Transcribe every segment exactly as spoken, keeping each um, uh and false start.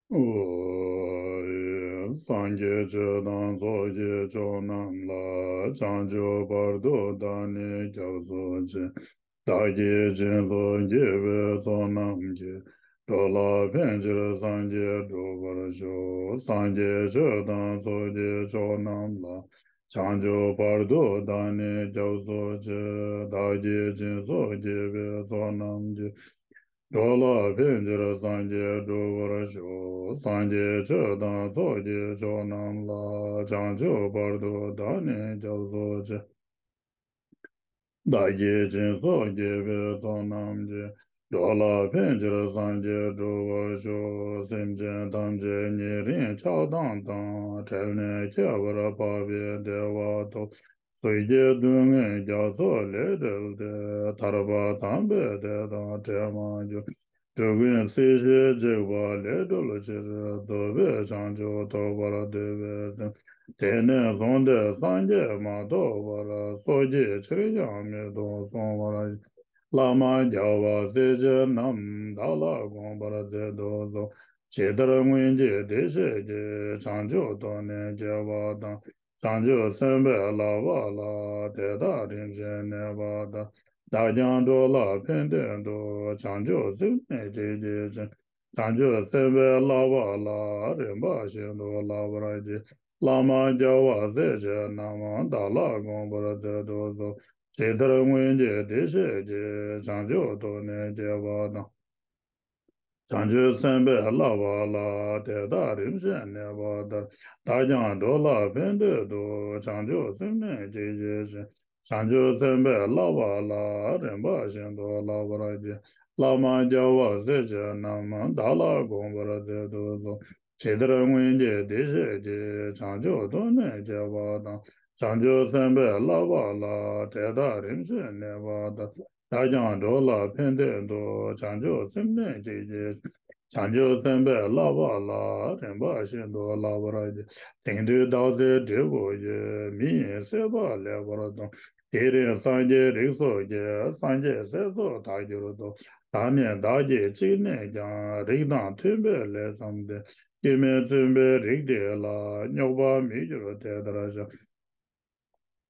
སངས་རྒྱས་ཆོས་དང་ཚོགས་ཀྱི་མཆོག་རྣམས་ལ། བྱང་ཆུབ་བར་དུ་བདག་ནི་སྐྱབས་སུ་མཆི། བདག་གིས་སྦྱིན་སོགས་བགྱིས་པའི་ཚོགས་རྣམས་ཀྱིས། འགྲོ་ལ་ཕན་ཕྱིར་སངས་རྒྱས་འགྲུབ་པར་ཤོག། སངས་རྒྱས་ཆོས་དང་ཚོགས་ཀྱི་མཆོག་རྣམས་ལ། བྱང་ཆུབ་བར་དུ་བདག་ནི་སྐྱབས་སུ་མཆི། བདག་གིས་སྦྱིན་སོགས་བགྱིས་པའི་ཚོགས་རྣམས་ཀྱིས། འགྲོ་ལ་ཕན་ཕྱིར་སངས་རྒྱས་འགྲུབ་པར་ཤོག། སངས་རྒྱས་ཆོས་དང་ཚོགས་ཀྱི་མཆོག་རྣམས་ལ། བྱང་ཆུབ་བར་དུ་བདག་ནི་སྐྱབས་སུ་མཆི། བདག་གིས་སྦྱིན་སོགས་བགྱིས་པའི་ཚོགས་རྣམས་ཀྱིས། འགྲོ་ལ་ཕན་ཕྱིར་སངས་རྒྱས་འགྲུབ་པར་ཤོག། སེམས་ཅན་ཐམས་ཅད་ཉེ་རིང་ཆགས་སྡང་དང་། བྲལ་ནས་ཁྱད་པར་འཕགས་པའི་བདེ་བ་ཐོབ། གཟུགས་ཀྱི་སྡུག་བསྔལ་རྒྱ་མཚོ་ལས་བསྒྲལ་ཏེ། ཐར་པ་དམ་པའི་བདེ་དང་འབྲལ་མ་གྱུར། འགྲོ་ཀུན་སྲིད་ཞིའི་འཇིགས་པ་ལས་སྒྲོལ་ཕྱིར། རྫོགས་པའི་བྱང་ཆུབ་ཐོབ་པར་འདོད་པའི་སེམས། དེ་ནས་བཟུང་སྟེ་སངས་རྒྱས་མ་ཐོབ་བར། སོ་སྐྱེའི་ཕྱིར་ཡང་མི་གཏོང་གསུང་བར་བགྱི། བླ་མ་རྒྱལ་བ་སྲས་ཆེན་རྣམས། བདག་ལ་དགོངས་པར་མཛད་དུ་གསོལ། ཇི་ལྟར་སྔོན་གྱི་བདེ་གཤེགས་ཀྱིས། བྱང་ཆུབ་ཐོབ་ནས་སྐྱེ་བ་དང་། བྱང་ཆུབ་སེམས་དཔའི་བསླབ་པ་ལ། དེ་དག་རིམ་བཞིན་གནས་པ་དང་། བདག་ཀྱང་འགྲོ་ལ་ཕན་བདེ་འདོད། བྱང་ཆུབ་སེམས་ནི་བསྐྱེད་བགྱིད་ཅིང་། བྱང་ཆུབ་སེམས་དཔའི་བསླབ་པ་ལ། རིམ་པ་བཞིན་དུ་བསླབ་པར་བགྱི། བླ་མ་རྒྱལ་བ་སྲས་ཆེན་རྣམས། བདག་ལ་དགོངས་པར་མཛད་དུ་གསོལ། ཇི་ལྟར་སྔོན་གྱི་བདེ་གཤེགས་ཀྱིས། བྱང་ཆུབ་ཐོབ་ནས་སྐྱེ་བ་དང་། བྱང་ཆུབ་སེམས་དཔའི་བསླབ་པ་ལ། དེ་དག་རིམ་བཞིན་གནས་པ་ལྟར། བདག་ཀྱང་འགྲོ་ལ་ཕན་འདོད་དོ། བྱང་ཆུབ་སེམས་ནི་བསྐྱེད་བགྱིད་ཅིང་། བྱང་ཆུབ་སེམས་དཔའི་བསླབ་པ་ལ། རིམ་པ་བཞིན་དུ་བསླབ་པར་བགྱི། བླ་མ་རྒྱལ་བ་སྲས་ཆེན་རྣམས། བདག་ལ་དགོངས་པར་མཛད་དུ་གསོལ། ཇི་ལྟར་སྔོན་གྱི་བདེ་གཤེགས་ཀྱིས། བྱང་ཆུབ་ཐོབ་ནས་སྐྱེ་བ་དང་། བྱང་ཆུབ་སེམས་དཔའི་བསླབ་པ་ལ། དེ་དག་རིམ་བཞིན་གནས་པ་ལྟར། བདག་ཀྱང་འགྲོ་ལ་ཕན་བདེ་འདོད། བྱང་ཆུབ་སེམས་ནི་བསྐྱེད་བགྱིད། བྱང་ཆུབ་སེམས་དཔའི་བསླབ་པ་ལ། རིམ་པ་བཞིན་དུ་བསླབ་པར་བགྱི། དེང་དུས་བདག་ཚེ་འབྲས་བུ་ཡོད། མི་ཡི་སྲེད་པ་ལེགས་པར་སྤོང་། དེ་རིང་སངས་རྒྱས་རིགས་སུ་སྐྱེས། སངས་རྒྱས་སྲས་སུ་བདག་གྱུར་ཏོ། ད་ནི་བདག་གིས་གཅིག་ནས་ཀྱང་། རིགས་དང་མཐུན་པའི་ལས་བརྩམས་ཏེ། སྐྱེ་མེད་བཙུན་པའི་རིགས་འདི་ལ། རྙོག་པ་མི་འགྱུར་དེ་ལྟར་བྱ།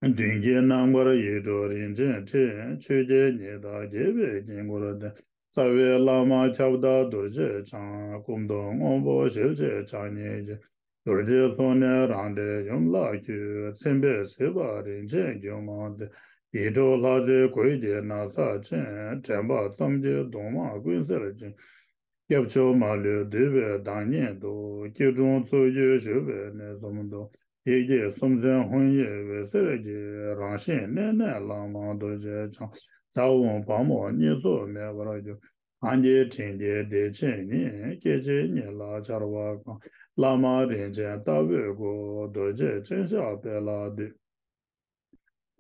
མདུན་གྱི་རྣམ་དཀར་ཡིད་འཕྲོག་རིན་ཆེན་ཕྲེང་། ཆོས་རྒྱལ་ཉི་ལྟར་རྒྱས་པའི་དཀྱིལ་འཁོར་སྟེང་། རྩ་བའི་བླ་མ་ཁྱབ་བདག་རྡོ་རྗེ་འཆང་། སྐུ་མདོག་སྔོན་པོ་ཞལ་གཅིག་ཕྱག་གཉིས་ཀྱིས། རྡོ་རྗེའི་ཚོགས་ནི་རང་འདྲའི་ཡུམ་ལ་འཁྱུད། མཚན་དཔེ་གཟི་འབར་རིན་ཆེན་རྒྱུད་མང་བརྩེགས། ཡིད་འཕྲོག་ལྷ་རྫས་གོས་ཀྱི་ན་བཟའ་ཅན། དྲན་པ་ཙམ་གྱིས་གདུང་མ་ཀུན་སེལ་ཅིང་། སྐྱབས་མཆོག་མ་ལུས་འདུས་པའི་བདག་ཉིད་དུ། སྐྱིལ་ཀྲུང་ཚུར་འགྱུར་བཞུགས་པའི་གནས་གསུམ་དུ། ཡི་གེ་སུམ་ཚན་ཧཱུྃ་ཡིག་འོད་ཟེར་གྱིས། རང་བཞིན་གནས་ནས་བླ་མ་རྡོ་རྗེ་འཆང་། ཛཿ་ཧཱུྃ་བ་མོ་གཉིས་སུ་མེད་པར་གྱུར། གང་གི་དྲིན་གྱིས་བདེ་ཆེན་ཉིད། སྐད་ཅིག་ཉིད་ལ་འཆར་བ་གང་། བླ་མ་རིན་ཆེན་ལྟ་བུའི་སྐུ། རྡོ་རྗེ་ཅན་ཞབས་པད་ལ་འདུད།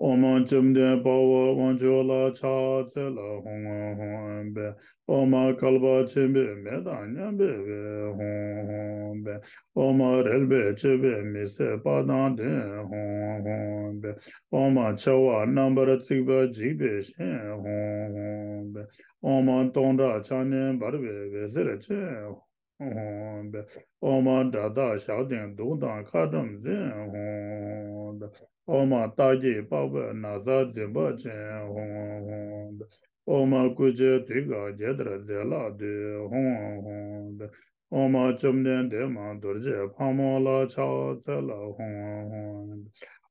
ཨོཾ་བཅོམ་ལྡན་དཔའ་བོ་དབང་ཕྱུག་ལ་ཕྱག་འཚལ་ལོ། ཧཱུྃ་ཧཱུྃ་ཧཱུྃ་ཕཊ། ཨོཾ་བསྐལ་པ་ཆེན་པོའི་མེ་དང་མཉམ་པའི་དབུས། ཧཱུྃ་ཧཱུྃ་ཧཱུྃ་ཕཊ། ཨོཾ་རལ་པའི་གཅོད་པའི་མི་བཟད་པ་དང་ལྡན། ཧཱུྃ་ཧཱུྃ་ཧཱུྃ་ཕཊ། ཨོཾ་མཆེ་བ་རྣམ་པར་གཙིགས་པ་འཇིགས་པའི་ཞིང་། ཧཱུྃ་ཧཱུྃ་ཧཱུྃ་ཕཊ། ཨོཾ་སྟོང་ཕྲག་ཕྱག་ནི་འབར་བའི་འོད་ཟེར་ཅན། ཧཱུྃ་ཧཱུྃ་ཧཱུྃ་ཕཊ། ཨོཾ་དགྲ་སྟ་ཞགས་དང་གདུགས་དང་ཁ་ཊྭཱཾ་འཛིན། ཧཱུྃ་ཧཱུྃ་ཧཱུྃ་ཕཊ། ཨོཾ་སྟག་གི་པགས་པའི་ན་བཟའ་འཛིན་པ་ཅན། ཧཱུྃ་ཧཱུྃ་ཧཱུྃ་ཕཊ། ཨོཾ་སྐུ་ཕྱྭའི་དུས་སྐབས་རྒྱལ་དར་མཛད་ལ་འདུད། ཧཱུྃ་ཧཱུྃ་ཧཱུྃ་ཕཊ། ཨོཾ་བཅོམ་ལྡན་འདས་མ་རྡོ་རྗེ་ཕག་མོ་ལ་ཕྱག་འཚལ་ལོ། ཧཱུྃ་ཧཱུྃ་ཧཱུྃ་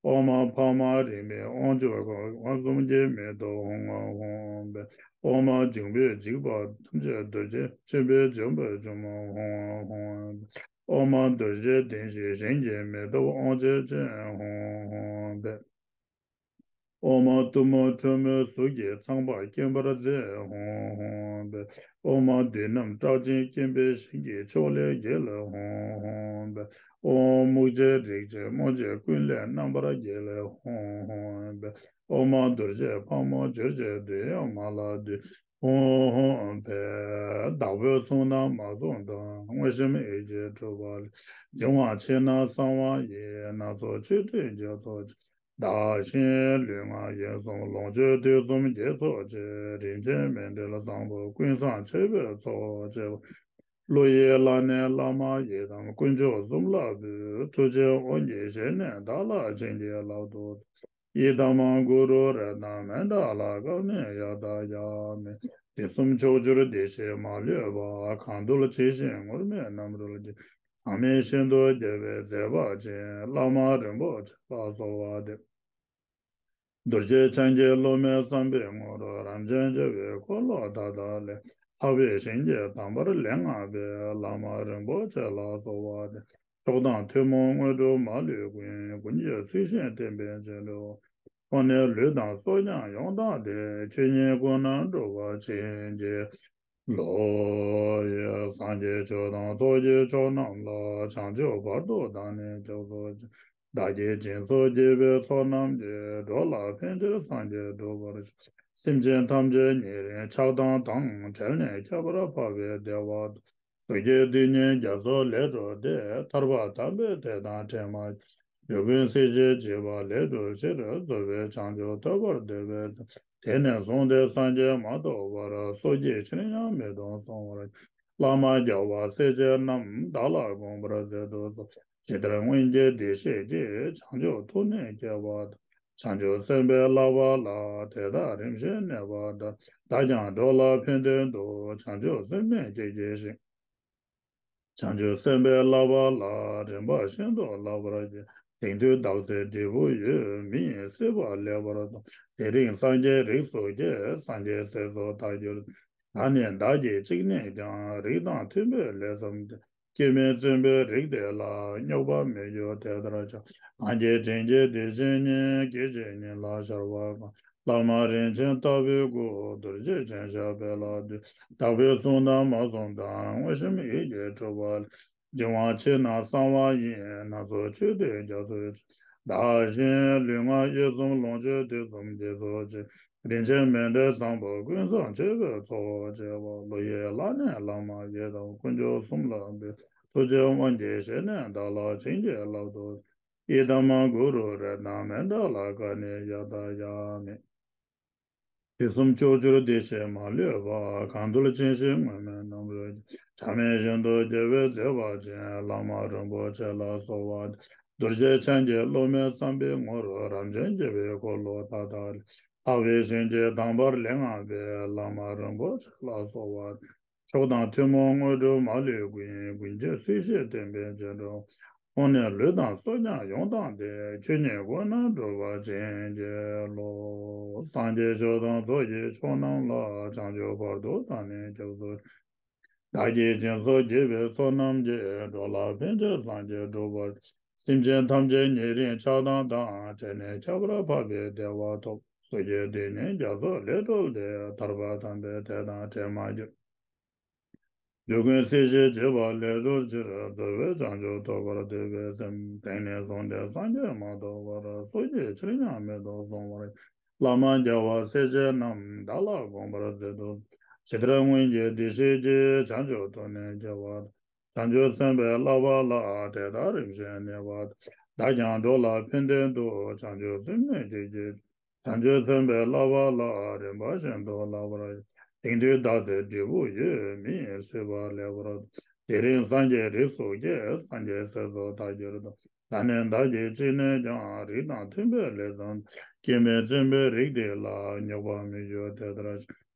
ཕཊ། ཨོཾ་འཕགས་མ་རིས་མེད་དབང་ཕྱུག་དབང་གསུམ་གྱི་མེ་ཏོག། ཧཱུྃ་ཧཱུྃ་ཧཱུྃ་ཕཊ། ཨོཾ་འབྱུང་པོའི་འཇིགས་པ་ཐམས་ཅད་འདུལ་བྱེད་ཆེན་པོའི་འབྱོན་པ་འབྱུང་མོ། ཧཱུྃ་ཧཱུྃ་ཧཱུྃ་ཕཊ། ཨོཾ་རྡོ་རྗེ་གདན་བཞི་ཞིང་གི་མེ་ཏོག་དབང་བྱེད་ཅན། ཧཱུྃ་ཧཱུྃ་ཕཊ། ཨོཾ་གཏུམ་མོ་ཁྲོ་མོའི་གཟུགས་ཀྱིས་ཚངས་པར་སྐེམ་པར་མཛད། ཧཱུྃ་ཧཱུྃ་ཕཊ། ཨོཾ་བདུད་རྣམས་སྐྲག་ཅིང་སྐེམ་པའི་ཞིང་གི་ཕྱོགས་ལས་རྒྱལ། ཧཱུྃ་ཧཱུྃ་ཕཊ། ཨོཾ་རྨུགས་བྱེད་རེག་བྱའི་རྨོངས་བྱེད་ཀུན་ལས་རྣམ་པར་རྒྱལ། ཧཱུྃ་ཧཱུྃ་ཕཊ། ཨོཾ་རྡོ་རྗེ་ཕག་མོ་འཇོར་བྱེད་འདོད་ཡོན་མ་ལ་འདུད། ཧཱུྃ་ཧཱུྃ་ཕཊ། བདག་པོའི་གསུང་རྣམས་མ་བསྲུངས་དང་། དངོས་གཞིའམ་ཡིད་ཀྱིས་འཁྲུལ་པ་ལས། འབྱུང་བ་ཆེ་ན་གསང་བ་ཡི། སྣ་ཚོགས་ཆོ་འཕྲུལ་རྒྱ་མཚོ་ཆེ། བདག་གཞན་ལུས་ངག་ཡིད་གསུམ་ལོངས་སྤྱོད་དུས་གསུམ་དགེ་ཚོགས་ཆེ། རིན་ཆེན་མཎྜལ་བཟང་པོ་ཀུན་བཟང་མཆོད་པའི་ཚོགས་བཅས་པ། བློ་ཡི་ལྷ་ནི་བླ་མ་ཡི་དམ་དཀོན་མཆོག་གསུམ་ལ་འབུལ། ཐུགས་རྗེའི་དབང་གིས་བཞེས་ནས་བདག་ལ་བྱིན་གྱིས་བརླབ་ཏུ། ཡི་དམ་གུ་རུ་རཏྣ་མནྠ་ལ་བཀའ་ནི་ཡ་ད་ཡ་མི། དུས་གསུམ་ཕྱོགས་བཅུར་བདེ་གཤེགས་མ་ལུས་པ། གང་འདུལ་ཇི་བཞིན་ངུར་སྨྲིག་རྣམ་རོལ་གྱི། གྲངས་མེད་ཤིན་ཏུ་རྒྱལ་བའི་མཛད་པ་ཅན། བླ་མ་རིན་པོ་ཆེ་ལ་གསོལ་བ་འདེབས། རྡོ་རྗེ་འཆང་གི་སློབ་མའི་བསམ་པའི་ངོར། རབ་འབྱམས་རྒྱལ་བའི་འཁོར་ལོ་མཐའ་དག་ལས། ལྷག་པའི་ཞིང་གི་དང་པོར་ལེགས་བསྔགས་པའི། བླ་མ་རིན་པོ་ཆེ་ལ་གསོལ་བ་འདེབས། མཆོག་དང་ཐུན་མོང་དངོས་གྲུབ་མ་ལུས་ཀུན། ཀུན་གྱི་ཚུལ་བཞིན་བསྟན་པའི་རྗེས་འགྲོ། ཁོང་ནས་ལུས་དང་སྲོག་ཀྱང་ཡོངས་བཏང་སྟེ། ཁྱོད་ཉིད་སྐུ་རྣམས་འགྲུབ་པར་བྱིན་གྱིས་རློབས། སངས་རྒྱས་ཆོས་དང་ཚོགས་ཀྱི་མཆོག་རྣམས་ལ། བྱང་ཆུབ་བར་དུ་བདག་ནི་སྐྱབས་སུ་མཆི། བདག་གིས་སྦྱིན་སོགས་བགྱིས་པའི་ཚོགས་རྣམས་ཀྱིས། འགྲོ་ལ་ཕན་ཕྱིར་སངས་རྒྱས་འགྲུབ་པར་ཤོག། སེམས་ཅན་ཐམས་ཅད་ཉེ་རིང་ཆགས་སྡང་དང་། བྲལ་ནས་ཁྱད་པར་འཕགས་པའི་བདེ་བ་ཐོབ། སོ་སྐྱེ་དེ་ཉིད་རྒྱ་མཚོ་ལས་སྒྲོལ་ཏེ། ཐར་པ་དམ་པའི་ཐེག་དང་དྲན་མ། སྡིག་ཀུན་སེལ་ཕྱིར་བྱིས་པ་ལས་སྒྲོལ་ཕྱིར། རྩོལ་བས་བྱང་ཆུབ་ཐོབ་པར་འདོད་པའི་ཚེ། དེ་ནས་བཟུང་སྟེ་སངས་རྒྱས་མ་ཐོབ་བར། སོ་སྐྱེའི་ཕྱིར་ཡང་མི་གཏོང་གསུང་བར། བླ་མ་རྒྱལ་བ་སྲས་བཅས་རྣམས། བདག་ལ་དགོངས་པར་མཛད་དུ་གསོལ། ཇི་ལྟར་སྔོན་གྱི་བདེ་གཤེགས་ཀྱིས། བྱང་ཆུབ་ཐུགས་ནི་བསྐྱེད་པ་དང་། བྱང་ཆུབ་སེམས་དཔའི་བསླབ་པ་ལ། དེ་དག་རིམ་བཞིན་གནས་པ་དག། བདག་ཀྱང་འགྲོ་ལ་ཕན་དོན་དུ། བྱང་ཆུབ་སེམས་ནི་བསྐྱེད་བགྱི་ཞིང་། བྱང་ཆུབ་སེམས་དཔའི་བསླབ་པ་ལ། རིམ་པ་བཞིན་དུ་བསླབ་པར་བགྱི། དེང་དུས་བདག་ཚེ་འབྲས་བུ་ཡོད། མི་ཡི་སྲིད་པ་ལེགས་པར་ཐོབ། དེ་རིང་སངས་རྒྱས་རིགས་སུ་སྐྱེས། སངས་རྒྱས་སྲས་སུ་བདག་གྱུར། ད་ནི་བདག་གིས་གཅིག་ནས་ཀྱང་། རིགས་དང་མཐུན་པའི་ལས་བརྩམས་ཏེ། སྐྱེ་མེད་བཙུན་པའི་རིགས་དེ་ལ། རྙོག་པ་མི་འགྱུར་དེ་ལྟར་བྱ། ང་གིས་དྲིན་གྱིས་དེ་བཞིན་ཉིད། སྐད་ཅིག་ཉིད་ལ་ཤར་བ་གང་། བླ་མ་རིན་ཆེན་ལྟ་བུའི་སྐུ། རྡོ་རྗེ་ཅན་ཞབས་པད་ལ་འདུད། བདག་པོས་གསུངས་དང་མ་གསུངས་དང་། དངོས་བཤམས་ཡིད་ཀྱིས་སྤྲུལ་པ་ལས། བྱིན་པ་ཕྱི་ནང་གསང་བ་ཡིན། སྣ་ཚོགས་མཆོད་རྟེན་རྒྱ་མཚོའི་ཕྱིར། བདག་གཞན་ལུས་ངག་ཡིད་གསུམ་ལོངས་སྤྱོད་དུས་གསུམ་རྗེས་སུ་མཆི། རིན་ཆེན་མཎྜལ་བཟང་པོ་ཀུན་བཟང་མཆོད་པའི་ཚོགས་བཅས་པ། བློ་ཡི་ལྷ་ནི་བླ་མ་ཡི་དམ་དཀོན་མཆོག་གསུམ་ལ་འབུལ། ཐུགས་རྗེའི་དབང་གིས་བཞེས་ནས་བདག་ལ་བྱིན་གྱིས་བརླབ་ཏུ། ཡི་དམ་གུ་རུ་རཏྣ་མནྠ་ལ་བཀའ་ནི་ཡ་ད་ཡ་མི། དུས་གསུམ་ཕྱོགས་བཅུར་བདེ་གཤེགས་མ་ལུས་པ། གང་འདུལ་ཇི་བཞིན་ངུར་སྨྲིག་རྣམ་རོལ་གྱི། གྲངས་མེད་ཤིན་ཏུ་རྒྱལ་བའི་མཛད་པ་ཅན། བླ་མ་རིན་པོ་ཆེ་ལ་གསོལ་བ་འདེབས། རྡོ་རྗེ་འཆང་གི་སློབ་མའི་བསམ་པའི་ངོར། རབ་འབྱམས་རྒྱལ་བའི་འཁོར་ལོ་མཐའ་དག་ལས། ལྷག་པའི་ཞིང་གི་དང་པར་ལེགས་བསྔགས་པའི། བླ་མ་རིན་པོ་ཆེ་ལ་གསོལ་བ། མཆོག་དང་ཐུན་མོང་དངོས་གྲུབ་མ་ལུས་ཀུན། ཀུན་གྱི་ཚུལ་བཞིན་བསྟན་པའི་རྗེས་འགྲོ། ཁོང་ནས་ལུས་དང་སྲོག་ཀྱང་ཡོངས་བཏང་སྟེ། ཁྱོད་ཉིད་སྐུ་རྣམས་འགྲུབ་པར་བྱིན་གྱིས་རློབས། སངས་རྒྱས་ཆོས་དང་ཚོགས་ཀྱི་མཆོག་རྣམས་ལ། བྱང་ཆུབ་བར་དུ་བདག་ནི་སྐྱབས་སུ། བདག་གིས་སྦྱིན་སོགས་བགྱིས་པའི་ཚོགས་རྣམས་ཀྱིས། འགྲོ་ལ་ཕན་ཕྱིར་སངས་རྒྱས་འགྲུབ་པར། སེམས་ཅན་ཐམས་ཅད་ཉེ་རིང་ཆགས་སྡང་དང་། བྲལ་ནས་ཁྱད་པར་འཕགས་པའི་བདེ་བ་ཐོབ། སོ་སྐྱེ་དེ་ཉིད་རྒྱ་མཚོ་ལས་སྒྲོལ་ཏེ། ཐར་པ་དམ་པའི་ཐེག་དང་བྲལ་མ་གྱུར། སྡིག་ཀུན་སེལ་ཕྱིར་བྱིས་པ་ལས་སྒྲོལ་ཕྱིར། རྩོལ་བས་བྱང་ཆུབ་ཐོབ་པར་འདོད་པའི་སེམས། དེང་ནས་བཟུང་སྟེ་སངས་རྒྱས་མ་ཐོབ་བར། སོ་སྐྱེའི་ཕྱིར་ཡང་མི་གཏོང་གསུང་བར། བླ་མ་རྒྱལ་བ་སྲས་བཅས་རྣམས། བདག་ལ་དགོངས་པར་མཛད་དུ་གསོལ། ཇི་ལྟར་སྔོན་གྱི་བདེ་གཤེགས་ཀྱིས། བྱང་ཆུབ་ཐུགས་ནི་བསྐྱེད་པ་དང་། བྱང་ཆུབ་སེམས་དཔའི་བསླབ་པ་ལ། དེ་དག་རིམ་བཞིན་གནས་པ་དང་། བདག་ཀྱང་འགྲོ་ལ་ཕན་དོན་དུ། བྱང་ཆུབ་སེམས་ནི་བསྐྱེད་བགྱི། བྱང་ཆུབ་སེམས་དཔའི་བསླབ་པ་ལ། རིམ་པ་བཞིན་དུ་བསླབ་པར་བགྱི། དེང་དུས་བདག་ཚེ་འབྲས་བུ་ཡོད། མི་ཡི་སྲིད་པ་ལེགས་པར་ཐོབ། དེ་རིང་སངས་རྒྱས་རིགས་སུ་སྐྱེས། སངས་རྒྱས་སྲས་སུ་བདག་གྱུར་ཏོ། ད་ནི་བདག་གིས་གཅིག་ནས་ཀྱང་། རིགས་དང་མཐུན་པའི་ལས་བརྩམས་ཏེ། སྐྱེ་མེད་བཙུན་པའི་རིགས་དེ་ལ། རྙོག་པ་མི་འགྱུར་དེ་ལྟར་བྱ།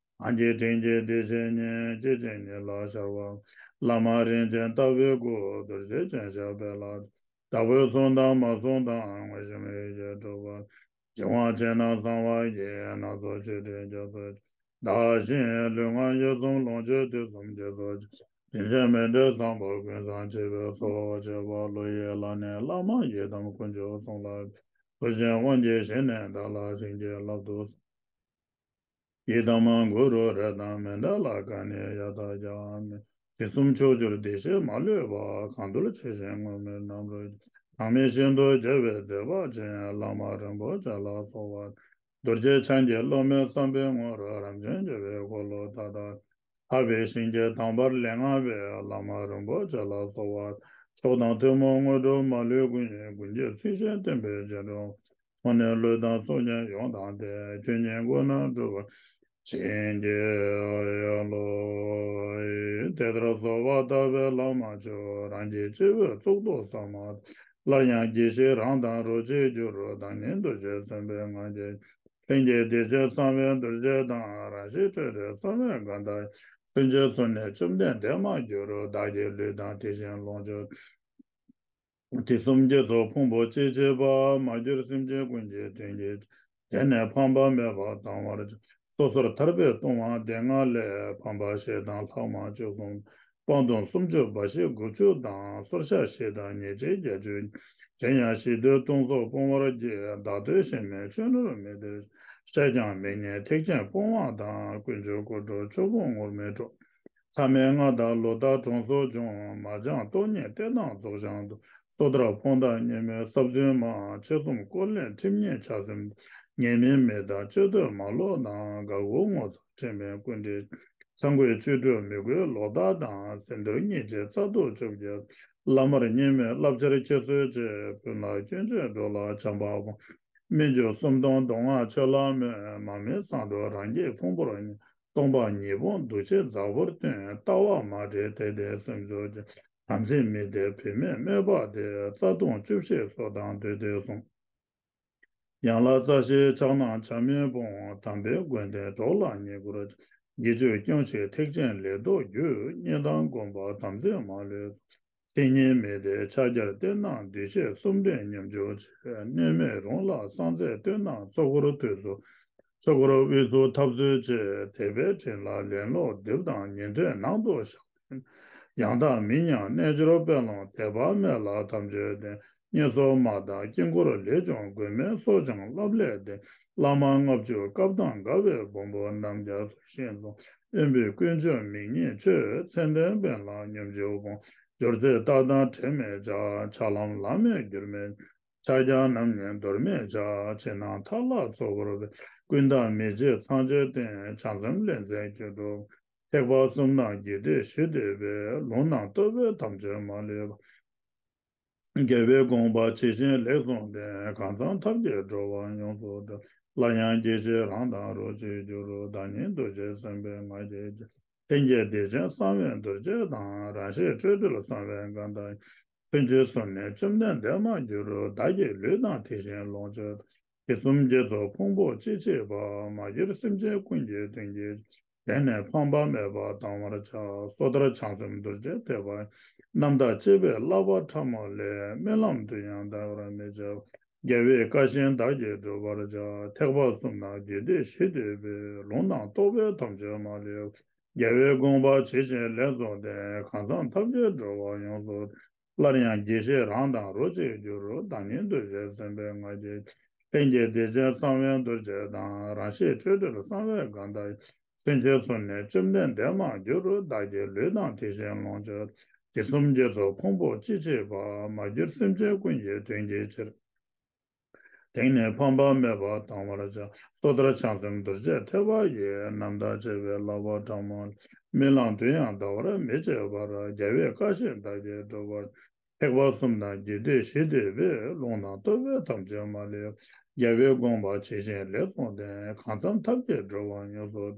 ང་གིས་དྲིན་གྱིས་དེ་བཞིན་ཉིད། སྐད་ཅིག་ཉིད་ལ་ཤར་བ། བླ་མ་རིན་ཆེན་ལྟ་བུའི་སྐུ། རྡོ་རྗེ་ཅན་ཞབས་པད་ལ། བདག་པོས་གསུངས་དང་མ་གསུངས་དང་། དངོས་བཤམས་ཡིད་ཀྱིས་སྤྲུལ་པ། བྱིན་པ་ཕྱི་ནང་གསང་བ་ཡིས། སྣ་ཚོགས་མཆོད་རྟེན་རྒྱ་མཚོའི་ཕྱིར། བདག་གཞན་ལུས་ངག་ཡིད་གསུམ་ལོངས་སྤྱོད་དུས་གསུམ་རྗེས་སུ་མཆི། རིན་ཆེན་མཎྜལ་བཟང་པོ་ཀུན་བཟང་མཆོད་པའི་ཚོགས་བཅས་པ། བློ་ཡི་ལྷ་ནི་བླ་མ་ཡི་དམ་དཀོན་མཆོག་གསུམ་ལ། ཐུགས་རྗེའི་དབང་གིས་བཞེས་ནས་བདག་ལ་བྱིན་གྱིས་བརླབ་ཏུ་གསོལ། ཡི་དམ་གུ་རུ་རཏྣ་མནྠ་ལ་ཀ་ནི་ཡ་ཐ་ཡ་མི། དུས་གསུམ་ཕྱོགས་བཅུར་བདེ་གཤེགས་མ་ལུས་པ། གང་འདུལ་ཇི་བཞིན་ངུར་སྨྲིག་རྣམ་རོལ་གྱི། གྲངས་མེད་ཤིན་ཏུ་རྒྱལ་བའི་མཛད་པ་ཅན། བླ་མ་རིན་པོ་ཆེ་ལ་གསོལ་བ། རྡོ་རྗེ་འཆང་གི་སློབ་མའི་བསམ་པའི་ངོར། རབ་འབྱམས་རྒྱལ་བའི་འཁོར་ལོ་མཐའ་དག་ལས། ལྷག་པའི་ཞིང་གི་དང་པོར་ལེགས་བསྔགས་པའི། བླ་མ་རིན་པོ་ཆེ་ལ་གསོལ་བ། མཆོག་དང་ཐུན་མོང་དངོས་གྲུབ་མ་ལུས་ཀུན། ཀུན་གྱི་ཚུལ་བཞིན་བསྟན་པའི་རྗེས་འགྲོ། ཁོང་ནས་ལུས་དང་སྲོག་ཀྱང་ཡོངས་བཏང་སྟེ། ཁྱོད་ཉིད་སྐུ་རྣམས་འགྲུབ་པར། བྱིན་གྱིས་རློབས། དེ་ལྟར་གསོལ་བ་བཏབ་པས་བླ་མ་མཆོག་རང་གི་སྤྱི་བོའི་གཙུག་ཏོར་ས་མ། སླར་ཡང་དགྱེས་ཤིང་རང་དང་རོ་གཅིག་གྱུར། བདག་ཉིད་འདུ་ཤེས་སེམས་དཔའི་ངང་གིས། ལྷན་ཅིག་བདེ་ཆེན་གསང་བའི་རྡོ་རྗེ་དང་། རང་གཤིས་སྤྲོས་བྲལ་གསང་བའི་མགོན་དང་། མཚན་ཕྱེད་གསུམ་ནི་བཅོམ་ལྡན་འདས་མར་གྱུར། བདག་གི་ལུས་དང་དེ་བཞིན་ལོངས་སྤྱོད། དུས་གསུམ་དགེ་ཚོགས་ཕུང་པོ་ཅི་མཆིས་པ། མ་གྱུར་སེམས་ཅན་ཀུན་གྱི་དོན་གྱི་ཕྱིར། དེང་ནས་ཕངས་པ་མེད་པར་གཏང་བར་བྱ། སོ་སོར་ཐར་པའི་ལྟུང་བ་སྡེ་ལྔ་ལས། ཕམ་པ་བཞི་དང་ལྷག་མ་བཅུ་གསུམ། སྤང་ལྟུང་སུམ་ཅུ་པ་བཞི་དགུ་བཅུ་དང་། སོར་བཤགས་བཞི་དང་ཉེས་བྱས་བརྒྱད་ཅུ། གཞན་ཡང་ཞི་དུལ་ལྟུང་སོགས་སྤོང་བར་བགྱི། བདག་བསྟོད་ཞན་མའི་ཆོས་ནོར་མི་སྟེར། བཤད་ཀྱང་མི་ཉན་ཐེག་ཆེན་སྤོང་བ་དང་། དཀོན་མཆོག་སྐུ་ཁྲོ་ཆོས་སྐུ་ངུར་སྨྲིག་སྒྲོག། མཚམས་མེད་ལྔ་དང་ལོ་ཟླ་གྲོངས་སོགས་འབྱུང་། མ་བྱང་སྟོང་ཉིད་བསྟན་དང་རྫོགས་བྱང་དུ། སོ་ཐར་ཕོ་མཐའ་གཉིས་མེད་ཟབ་ཚུལ་མ། ཆོས་གསུམ་སྐོར་ལས་ཁྲིམས་གཉིས་ཆགས་སེམས་དང་། ཉེས་དམིགས་མི་བརྟག་སྤྱོད་འདོད་མ་ལོག་དང་། དགའ་བོ་ངོ་ཚ་ཁྲེལ་མེད་ཀུན་བྲེལ། ཚ་འགུལ་བཅུ་དྲུག་མི་དགོས་ལོག་ལྟ་དང་། སེམས་འདུལ་ཉེས་བྱས་རྩ་ལྟུང་བཅོ་བརྒྱད། བླ་མར་སྙན་མེད་བསླབ་བྱར་ཁྱད་གསོད་བྱེད། སྤུན་ལ་སྐྱོན་བརྗོད་འགྲོ་ལ་བྱམས་པ་སྤོང་། སྨན་བཅོས་སུམ་སྟོང་མདོ་སྔགས་ཆོས་ལ་སྨོད། མ་སྨིན་གསང་སྒྲོག་རང་རྒྱལ་ཕུང་པོར་བསྙད། སྟོང་པ་ཉིད་སྤོང་འདུ་བྱེད་རྫ་བོར་བཏོན། ལྟ་བ་མ་འདྲེས་དེ་དེར་སེམས་རྫོགས་ཀྱི། དམ་ཚིག་མི་འདེབས་བུད་མེད་སྨོད་པ་སྟེ། རྩ་ལྟུང་བཅུ་བཞི་སོགས་དང་དུས་མཐུན་གསུམ། ཡན་ལག་རྩ་བཞིའི་ཕྱག་ན་བྱ་མིན་སྤོང་། དམ་པའི་མགོན་བསྟེན་གྲོགས་ལ་ཉེ་བར་བྱ། དགེ་སྦྱོར་སྐྱོང་ཞིང་ཐེག་ཆེན་ལེགས་ཐོབ་རྒྱུ། གཉེན་དང་སྒོམ་པ་དམ་ཚིག་མ་ལུས་སྲུང་། མཚན་ཉིད་མི་ལྡན་ཕྱག་རྒྱར་བསྟེན་ན་འདུ་ཤེས་གསུམ་འདྲེས་ཉམས་འགྱུར་ཆེ། གནོད་མེད་རུང་ལ་གསང་རྫས་བཏོན་ན་ཚོགས་འཁོར་དུས་སུ། ཚོགས་འཁོར་དབུས་སུ་འཐབ་རྩོད་བྱེད། དད་པའི་དྲིན་ལ་ལན་ལོག་འདེབས་དང་ཉན་ཐོས་ནང་དུ་བཞག། ཡང་དག་མིན་ཡང་རྣལ་འབྱོར་དཔེ་ལོངས་དད་པ་མེད་ལ་དམ་ཆོས་ལྡན། བསྙེན་སོགས་མ་བཏང་དཀྱིལ་འཁོར་ལས་བྱུང་མགོན་མེད་སོགས་ཀྱང་བསླབ་ལས་འདས། བླ་མ་ལྔ་བཅུ་སྐབས་དང་འགལ་བའི་སྦོམ་པོ་རྣམ་རྒྱལ་སོགས་ཤེས་མཚུངས། དབེན་པའི་དཀོན་མཆོག་མིག་གཉིས་ཆོས། མཚན་ལྡན་དཔོན་ལ་སྙོམས་འཇུག་སྤོང་། སྦྱོར་ཚེ་རྟགས་དང་བྲལ་མེད་བྱ། ཕྱག་ལམ་བླ་མེད་འགྱུར་མེད། ཕྱག་རྒྱ་རྣམ་གཉིས་འདོར་མེད་བྱ། ཕྱི་ནང་མཐའ་ལ་ཚོགས་འཁོར་བའི། ཀུན་བརྟགས་མི་བྱེད་ཚངས་སྤྱོད་བསྟེན། བྱང་སེམས་ལས་མཛད་ཀྱི་གྲོགས། ཐེག་པ་གསུམ་དང་རྒྱུད་སྡེ་བཞི་འདུས་པའི། ལུང་དང་རྟོགས་པའི་དམ་ཆོས་མ་ལུས་པ། རྒྱལ་བའི་དགོངས་པ་ཇི་བཞིན་ལེགས་གསུངས་ཏེ། གང་འཚམས་ཐབས་ཀྱིས་འགྲོ་བ་ཡོངས་སུ་སྒྲོལ། སླར་ཡང་དགྱེས་ཤིང་རང་དང་རོ་གཅིག་གྱུར། བདག་ཉིད་འདུ་ཤེས་སེམས་དཔའི་ངང་གིས་ཀྱང་། ལྷན་སྐྱེས་བདེ་ཆེན་གསང་བའི་རྡོ་རྗེ་དང་། རང་གཤིས་སྤྲོས་བྲལ་གསང་བའི་མགོན་དང་། མཚན་ཕྱེད་གསུམ་ནི་བཅོམ་ལྡན་འདས་མར་གྱུར། བདག་གི་ལུས་དང་དེ་བཞིན་ལོངས་སྤྱོད་དང་། དུས་གསུམ་དགེ་ཚོགས་ཕུང་པོ་ཅི་མཆིས་པ། མ་གྱུར་སེམས་ཅན་ཀུན་གྱི་དོན་གྱི་ཕྱིར། དེང་ནས་ཕངས་པ་མེད་པར་གཏང་བར་བྱ། སོ་ཐར་བྱང་སེམས་རྡོ་རྗེ་ཐེག་པ་ཡི། རྣམ་དག་བཅས་པའི་བསླབ་པ་ཕྲ་མོ་ལས། རྨི་ལམ་དུ་ཡང་འདའ་བར་མི་བྱ། རྒྱལ་བའི་བཀའ་བཞིན་བདག་གིས་བསྒྲུབ་པར་བྱ། ཐེག་པ་གསུམ་དང་རྒྱུད་སྡེ་བཞི་འདུས་པའི། ལུང་དང་རྟོགས་པའི་དམ་ཆོས་མ་ལུས་པ། རྒྱལ་བའི་དགོངས་པ་ཇི་བཞིན་ལེགས་གསུངས་ཏེ། གང་འཚམས་ཐབས་ཀྱིས་འགྲོ་བ་ཡོངས་སུ། སླར་ཡང་དགྱེས་ཤིང་རང་དང་རོ་གཅིག་གྱུར། བདག་ཉིད་འདུ་ཤེས་སེམས་དཔའི་ངང་གིས། ལྷན་སྐྱེས་བདེ་ཆེན་གསང་བའི་རྡོ་རྗེ་དང་། རང་གཤིས་སྤྲོས་བྲལ་གསང་བའི་མགོན་དང་། མཚན་ཕྱེད་གསུམ་ནི་བཅོམ་ལྡན་འདས་མར་གྱུར། བདག་གི་ལུས་དང་དེ་བཞིན་ལོངས་སྤྱོད་དང་། དུས་གསུམ་དགེ་ཚོགས་ཕུང་པོ་ཅི་མཆིས་པ། མ་གྱུར་སེམས་ཅན་ཀུན་གྱི་དོན་གྱི་ཕྱིར། དེང་ནས་ཕངས་པ་མེད་པར་གཏང་བར་བྱ། སོ་ཐར་བྱང་སེམས་རྡོ་རྗེ་ཐེག་པ་ཡི། རྣམ་དག་བཅས་པའི་བསླབ་པ་ཕྲ་མོ་ལས། རྨི་ལམ་དུ་ཡང་འདའ་བར་མི་བྱེད་པར། རྒྱལ་བའི་བཀའ་བཞིན་བདག་གིས་བསྒྲུབ་པར། ཐེག་པ་གསུམ་དང་རྒྱུད་སྡེ་བཞི་འདུས་པའི། ལུང་དང་རྟོགས་པའི་དམ་ཆོས་མ་ལུས་པ། རྒྱལ་བའི་དགོངས་པ་ཇི་བཞིན་ལེགས་གསུངས་ཏེ། གང་འཚམས་ཐབས་ཀྱིས་འགྲོ་བ་ཡོངས་སུ་སྒྲོལ།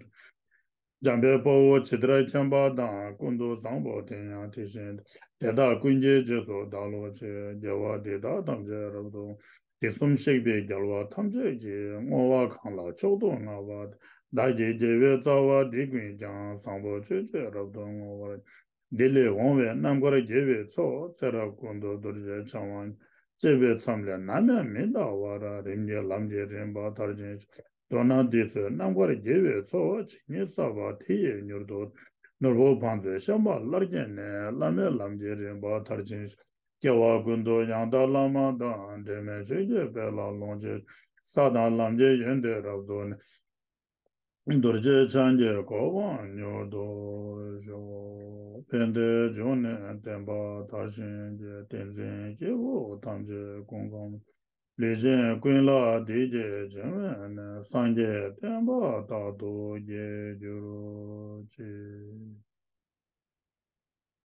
འཇམ་དཔལ་དཔའ་བོས་ཇི་ལྟར་མཁྱེན་པ་དང་། ཀུན་ཏུ་བཟང་པོ་དེ་ཡང་དེ་བཞིན་ཏེ། དེ་དག་ཀུན་གྱི་རྗེས་སུ་བདག་སློབ་ཕྱིར། དགེ་བ་འདི་དག་ཐམས་ཅད་རབ་ཏུ། དུས་གསུམ་གཤེགས་པའི་རྒྱལ་བ་ཐམས་ཅད་ཀྱིས། བསྔོ་བ་གང་ལ་མཆོག་ཏུ་བསྔགས་པ་དེས། བདག་གི་དགེ་བའི་རྩ་བ་འདི་ཀུན་ཀྱང་། བཟང་པོ་སྤྱོད་ཕྱིར་རབ་ཏུ་བསྔོ་བར། འདི་ལས་འོངས་པའི་རྣམ་དཀར་དགེ་བའི་ཚོགས། ཚེ་རབས་ཀུན་ཏུ་རྡོ་རྗེ་འཆང་བ་ཉིད། སྤྱད་པའི་མཚམས་ལས་ནམ་ཡང་མི་འདའ་བར། རིམ་གྱིས་ལམ་གྱི་རིམ་པ་མཐར་ཕྱིན་ཕྱིར། མདོར་ན་འདི་ཚོའི་རྣམ་དཀར་དགེ་བའི་ཚོགས། ཇི་སྙེད་བསགས་པ་དེ་ཡིས་མྱུར་དུ། ནོར་བུ་བང་མཛོད་ཤམ་བྷ་ལར་བརྒྱན་ནས། བླ་མེད་ལམ་གྱི་རིམ་པ་མཐར་ཕྱིན་ཕྱིར། སྐྱེ་བ་ཀུན་ཏུ་ཡང་དག་བླ་མ་དང་། འབྲལ་མེད་ཆོས་ཀྱི་དཔལ་ལ་ལོངས་སྤྱོད་ཕྱིར། ས་དང་ལམ་གྱི་ཡོན་ཏན་རབ་རྫོགས་ནས། རྡོ་རྗེ་འཆང་གི་གོ་འཕང་མྱུར་ཐོབ་ཤོག། ཕན་བདེའི་འབྱུང་གནས་བསྟན་པ་དར་ཞིང་རྒྱས། བསྟན་འཛིན་སྐྱེས་བུ་ཐམས་ཅད་སྐུ་ཁམས། ལུས་ཅན་ཀུན་ལ་བདེ་སྐྱིད་འབྱུང་བའི་གནས། སངས་རྒྱས་བསྟན་པ་རྟག་ཏུ་རྒྱས་གྱུར་ཅིག།